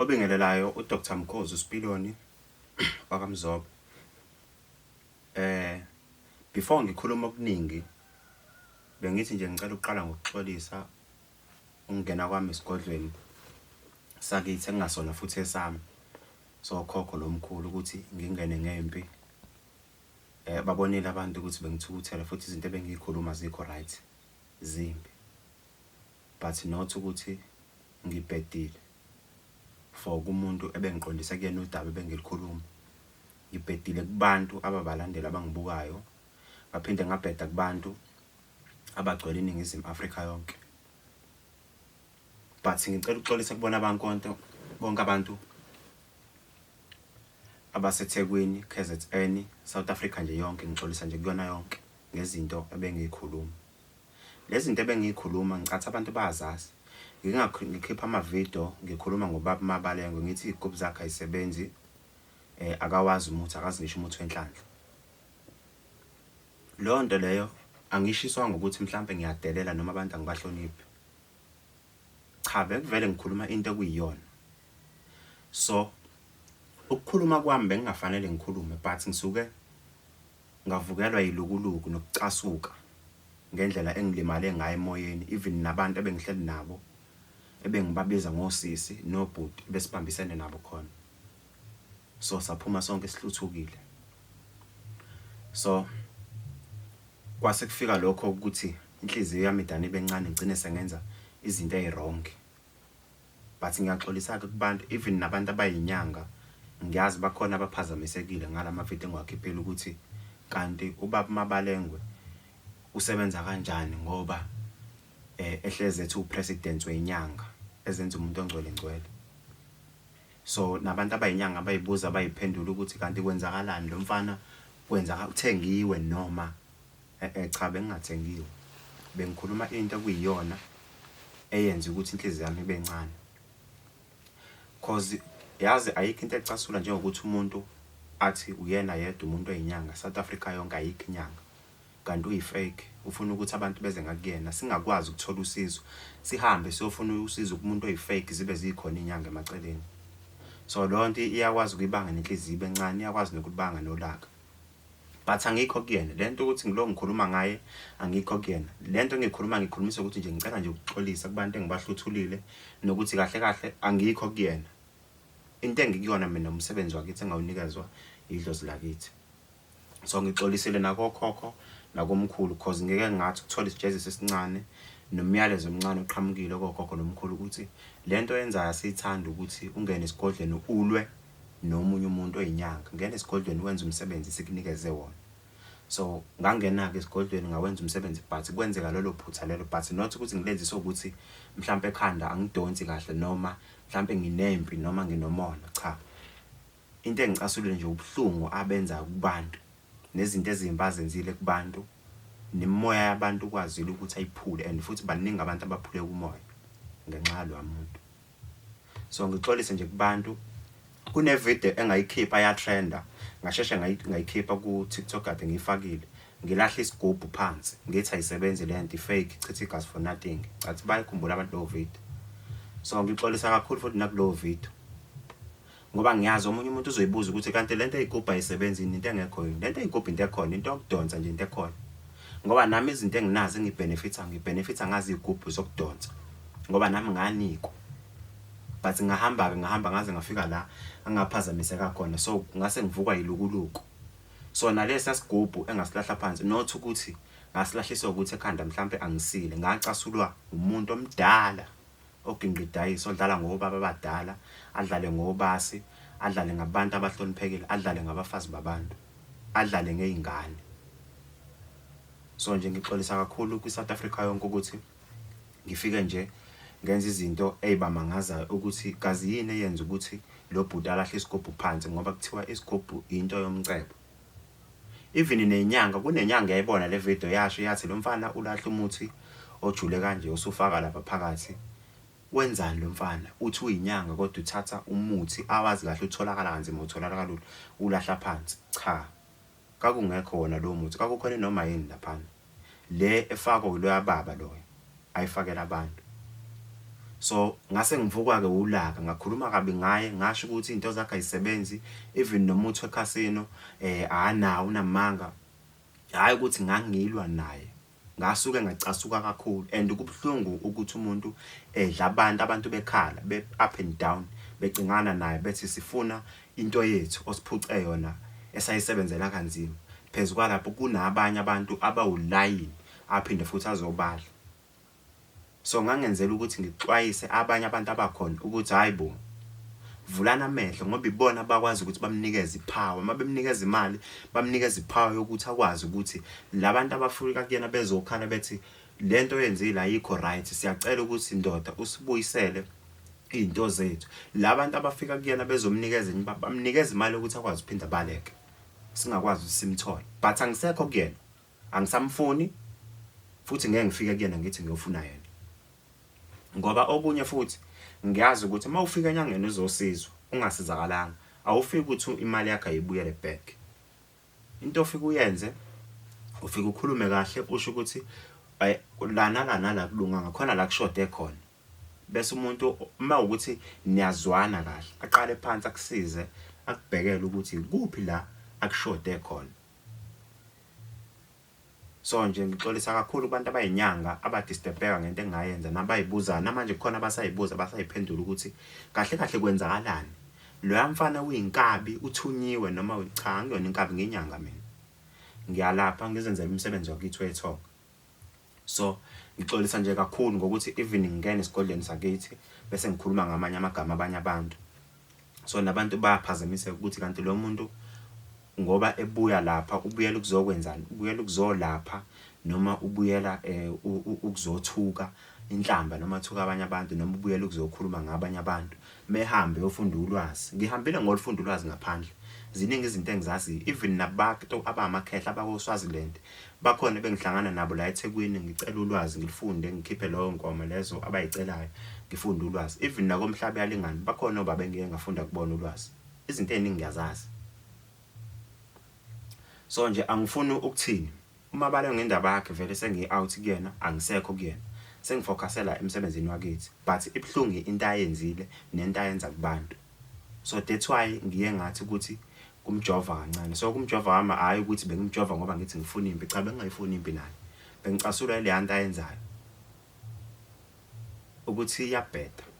Obingelelayo uDr Mkhozi uSipiloni wakaMzobe. Eh before ngikhuluma okuningi bengithi nje ngicela ukuqala ngokuxolisa ukungena kwami esigodlweni sakithi engingasona futhi esami sokhokho lomkhulu ukuthi ngingene ngempi. Eh babonile abantu ukuthi bengithukuthele futhi izinto ebengiyikhuluma azikho right zimbi. But not ukuthi ngibhedile for kumuntu ebengiqondise kuyena udaba ebengilikhuluma. Ngibhedile kubantu ababalandeli abangibukayo, ngaphinde ngabheda kubantu abagcwele iNingizimu Afrika yonke. But ngicela ukuxolisa kubona abankonto bonke abantu abaseThekwini, KZN, South Africa nje yonke ngixolisa nje kuyona yonke ngezinto ebengiyikhuluma. Lezi zinto ebengiyikhuluma ngicathi abantu bayazazi. Ngike ngikhipha ama-video ngikhuluma ngobaba uMabalengwe ngithi iy'gubhu zakhe ayisebenzi eh akawazi umuthi akazi ngisho umuthi wenhlanhla. Leyo nto leyo angishiswanga ukuthi mhlampe ngiyadelela noma abantu angibahloniphi. Cha bekuvele ngikhuluma into ekuyiyona. So ukukhuluma kwami bengingafanele ngikhulume but ngisuke ngavukelwa yilukuluku nokucasuka ngendlela engilimale ngayo emoyeni even nabantu ebengihleli nabo ebengibabiza ngosisi nobhuti ebesibambisene nabo khona. So saphuma sonke sihluthukile. So kwase kufika lokho ukuthi inhliziyo yami idane ibe ncane ngigcine sengenza izinto eziwrong. But ngiyaxolisa-ke kubantu even nabantu abayinyanga ngiyazi bakhona abaphazamisekile ngala mavidiyo engiwakhiphile ukuthi kanti ubaba uMabalengwe usebenza kanjani ngoba eh ehlezi ethi upresident wenyanga ezenza umuntu ongcwele ngcwele. So nabantu abayinyanga abayibuza bayiphendula ukuthi kanti kwenzakalani lo mfana kwenzaka uthengiwe noma eh, eh cha bengingathengiwe. Bengikhuluma into ekuyiyona eyenza ukuthi inhliziyo yami ibe ncane. Cause yazi ayikho into ecasula njengokuthi umuntu athi uyena yedwa umuntu oyinyanga South Africa yonke ayikho inyanga kanti uyi-fake ufuna ukuthi abantu beze ngakuyena singakwazi ukuthola usizo sihambe siyofuna usizo kumuntu oyi-fake zibe zikhona iy'nyanga emaceleni. So leyo nto iyakwazi ukuyibanga nenhliziyo ibe ncane iyakwazi nokulibanga nolaka. But angikho kuyena le nto ukuthi ngilo ngikhuluma ngaye angikho kuyena le nto engiyikhuluma ngikhulumisa ukuthi nje ngicela nje ukuxolisa kubantu engibahluthulile nokuthi kahle kahle angikho kuyena. Into engikuyona mina umsebenzi wakithi engawunikezwa idlozi lakithi. So ngixolisile nakokhokho nakomkhulu cause ngike ngathi ukuthola isijeziso esincane nomyalezo omncane oqhamukile kokhokho nomkhulu ukuthi le nto oyenzayo asiyithandi ukuthi ungene esigodlweni ulwe nomunye umuntu oyinyanga. Ngena esigodlweni wenze umsebenzi sikunikeze wona. So ngangena-ke esigodlweni ngawenza umsebenzi but kwenzeka lelo phutha lelo but not ukuthi ngilenziswe ukuthi mhlampe ekhanda angidonsi kahle noma mhlampe nginempi noma nginomona cha. Into engicasulile nje ubuhlungu abenza kubantu nezinto ezimbi azenzile kubantu nemimoya yabantu ukwazile ukuthi ayiphule and futhi baningi abantu abaphule kumoya ngenxa yaloya muntu. So ngixolise nje kubantu kune video engayikhipha yatrenda ngasheshe ngayikhipha ku TikTok kade ngiyifakile ngilahla isigubhu phansi ngithi ayisebenzi lento ifake chitha igazi for nothing cathi bayikhumbula abantu leyo video. So ngixolisa kakhulu futhi nakuleyo video ngoba ngiyazi omunye umuntu uzoyibuza ukuthi kanti lento eyigubhu ayisebenzi yini into engekho yini lento eyigubhu into ekhona into yokudonsa nje into ekhona ngoba nami izinto enginazo engibenefitha ngibenefitha ngazo izigubhu zokudonsa ngoba nami nganikwa but ngahamba-ke ngahamba ngaze ngafika la angaphazamiseka khona so ngase ngivukwa yilukuluku so nalesa sigubhu engasilahla phansi not ukuthi ngasilahliswa ukuthi ekhanda mhlampe angisile ngacasulwa umuntu omdala oginqa idayisi odlala ngobaba abadala adlale ngobasi adlale ngabantu abahloniphekile adlale ngabafazi babantu adlale ngey'ngane. So nje ngixolisa kakhulu kwi-South Africa yonke ukuthi ngifike nje ngenza izinto ey'bamangazayo ukuthi kazi yini eyenza ukuthi lo bhuti alahle isigubhu phansi ngoba kuthiwa isigubhu into yomcebo. Even nenyanga kunenyanga yayibona le video yasho yathi lo mfana ulahla umuthi ojule kanje usufaka lapha phakathi wenzani lo mfana uthi uyinyanga kodwa uthatha umuthi awazi kahle utholakala kanzima utholakala kalula ulahla phansi cha kakungekho wona lowo muthi kakukhona noma yini laphana le efakwa uloya baba loyo ayifakela abantu. So ngase ngivukwa-ke wulaka, ngakhuluma kabi ngaye, ngasho ukuthi iy'nto zakhe ayisebenzi, even nomuthi wekhasino akanawo, unamanga. Hhayi ukuthi ngangilwa naye, ngasuke ngacasuka kakhulu and kubuhlungu ukuthi umuntu edla abantu, abantu bekhala be up and down becingana naye bethi sifuna into yethu osiphuce yona esayisebenzela kanzima. Phezu kwalapho kunabanye abantu abawulayini aphinde futhi azobadla. So ngangenzela ukuthi ngixwayise abanye abantu abakhona ukuthi hayi bo, vulani amehlo ngoba ibona abakwazi ukuthi bamnikeze ipower. Uma bemnikeza imali, bamnikeza ipower yokuthi akwazi ukuthi labantu abafika kuyena bezokhala bethi lento oyenzile ayikho right, siyacela ukuthi ndoda usibuyisele izinto zethu. Labantu abafika kuyena bezomnikeza bamnikeza imali yokuthi akwazi ukuphinda abaleke, singakwazi ukuthi simthole. But angisekho kuyena. Angisamfuni futhi ngeke ngifike kuyena ngithi ngiyofuna yena. Ngoba okunye futhi ngiyazi ukuthi uma ufika enyangeni uzosizwa ungasizakalanga, awufiki ukuthi imali yakho ayibuyele back. Into ofike uyenze ufike ukhulume kahle usho ukuthi lana lana la kulunganga khona la kushode khona. Bese umuntu uma ukuthi niyazwana kahle aqale phansi akusize akubhekele ukuthi kuphi la akushode khona. So nje ngixolisa kakhulu kubantu abayinyanga abadisturbeka ngento engayenza nabayibuzayo namanje kukhona abasayibuza abasayiphendula ukuthi kahle kahle kwenzakalani loya mfana uyinkabi uthunyiwe noma cha angiyona inkabi ngiyinyanga mina ngiyalapha ngizenzela umsebenzi wakithi wethonga. So ngixolisa nje kakhulu ngokuthi even ngingena esigodlweni sakithi bese ngikhuluma ngamanye amagama abanye abantu. So nabantu bayaphazamiseka ukuthi kanti lo muntu ngoba ebuya lapha ubuyela ukuzokwenzani? Ubuyela ukuzolapha noma ubuyela ukuzothuka inhlamba noma athuka abanye abantu noma ubuyela ukuzokhuluma ngabanye abantu. Mehambe eyofunda ulwazi. Ngihambile ngolufunda ulwazi ngaphandle. Ziningi izinto engizaziyo. Even nabantu abangamakhehla abako-Swaziland bakhona ebengihlangana nabo la eThekwini ngicela ulwazi ngilifunde ngikhiphe leyo nkomo lezo abayicelayo ngifunde ulwazi. Even nakoMhlabuyalingana bakhona obaba engike ngafunda kubona ulwazi. Izinto eziningi ngiyazazi. So nje angifuni ukuthini. UMabala ngendaba yakhe vele sengiyi out kuyena angisekho kuyena sengifokhasela emsebenzini wakithi but ibuhlungu into ayenzile nento ayenza kubantu so that's why ngiye ngathi ukuthi kumjova kancane so kumjova wami hhayi ukuthi bengimjova ngoba ngithi ngifuna impi cha bengingayifuni impi naye bengicasulwa ileya nto ayenzayo ukuthi iyabheda.